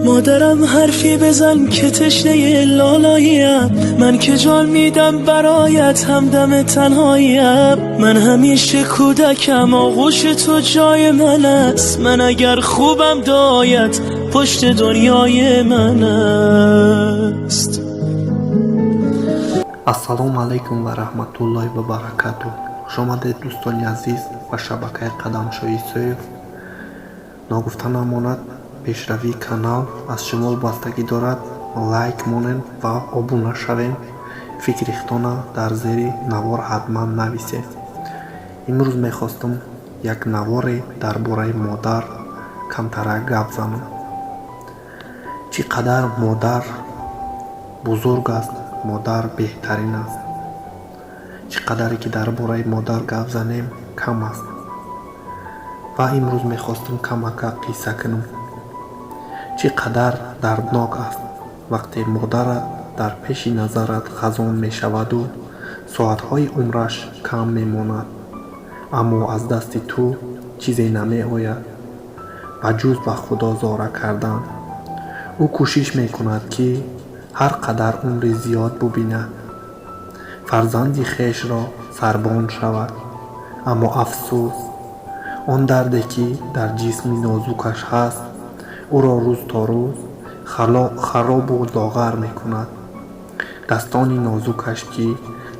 مادرم حرفی بزن که تشنه لالاییم، من که جان میدم برایت، همدم تنهاییم. من همیشه کودکم، آغوش تو جای من است. من اگر خوبم دایت پشت دنیای من است. Ассалому алайкум ва раҳматуллоҳи ва баракатуҳ. Хушомадед, дӯстони азиз, ба шабакаи Қадамшоҳи Исоев. Ногуфта намонад, пешравии канал аз шумо вобастагӣ дорад. Лайк монед ва обуна шавем. Фикри худтона дар зери навор ҳатман нависед. Имрӯз мехостам як наворе дар бораи модар камтарак гап занам. Чӣ қадар модар бузург аст, модар беҳтарин аст. Чӣ қадаре ки дар бораи модар гап занем, кам аст. Ва имрӯз мехостам камакак қисса кунам. Чӣ қадар дарднок аст, вақте модарат дар пеши назарат хазон мешаваду соатҳои умраш кам мемонад, аммо аз дасти ту чизе намеояд, ба ҷуз ба Худо зора кардан. Ӯ кӯшиш мекунад, ки ҳар қадар умри зиёд бубинад, фарзанди хешро сарбон шавад, аммо афсӯс, он дарде, ки дар ҷисми нозукаш ҳаст, ӯро рӯз то рӯз харобу лоғар мекунад. Дастони нозукаш, ки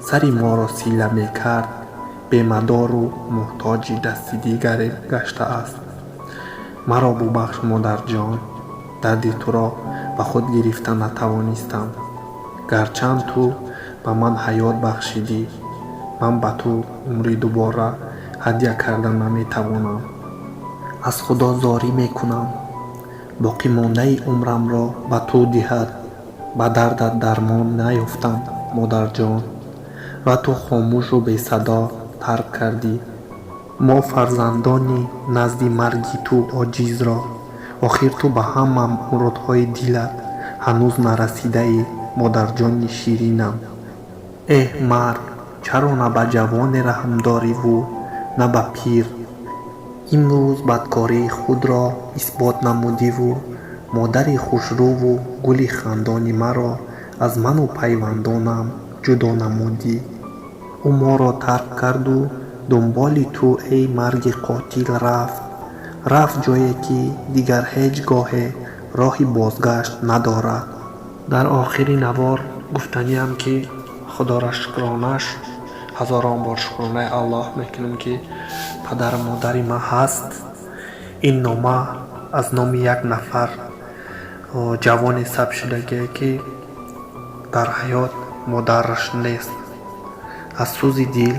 сари моро сила мекард, бемадору муҳтоҷи дасти дигаре гаштааст. Маро бубахш, модарҷон, дарди туро ба худ гирифта натавонистам. Гарчанд ту ба ман ҳаёт бахшидӣ, ман ба ту умри дубора ҳадя карда наметавонам. Аз Худо зорӣ мекунам, боқимондаи умрамро ба ту диҳад. Ба дардат дармон наёфтам, модарҷон, ва ту хомӯшу бесадо тарк кардӣ мо, фарзандони назди марги ту оҷизро. Охир ту ба ҳама муродҳои дилат ҳанӯз нарасидаӣ, модарҷони ширинам. Эҳ, марг, чаро на ба ҷавоне раҳм дориву на ба пир? Имрӯз бадкории худро исбот намудиву модари хушрӯву гули хандони маро аз ману пайвандонам ҷудо намудӣ. Ӯ моро тарк карду дунболи ту, эй марги қотил, рафт. Рафт ҷое, ки дигар ҳеҷ гоҳе роҳи бозгашт надорад. Дар охири навор гуфтаниам, ки Худоро шукронаш, ҳазорон бор шукронаи Аллоҳ мекунем, ки падару модари ман ҳаст. Ин нома аз номи як нафар ҷавоне сабт шудагие, ки дар ҳаёт модараш нест. Аз сӯзи дил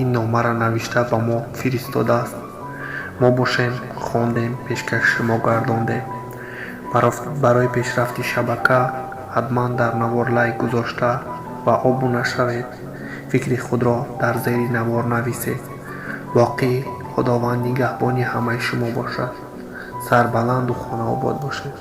ин номаро навишта ба мо фиристодааст. Мо бошем, хондем, пешкаши шумо гардондем. Барои пешрафти шабака ҳатман дар навор лайк гузошта ва обуна шавед. Фикри худро дар зери навор нависед. Боқӣ Худованд нигаҳбони ҳамаи шумо бошад. Сарбаланду хонаобод бошед.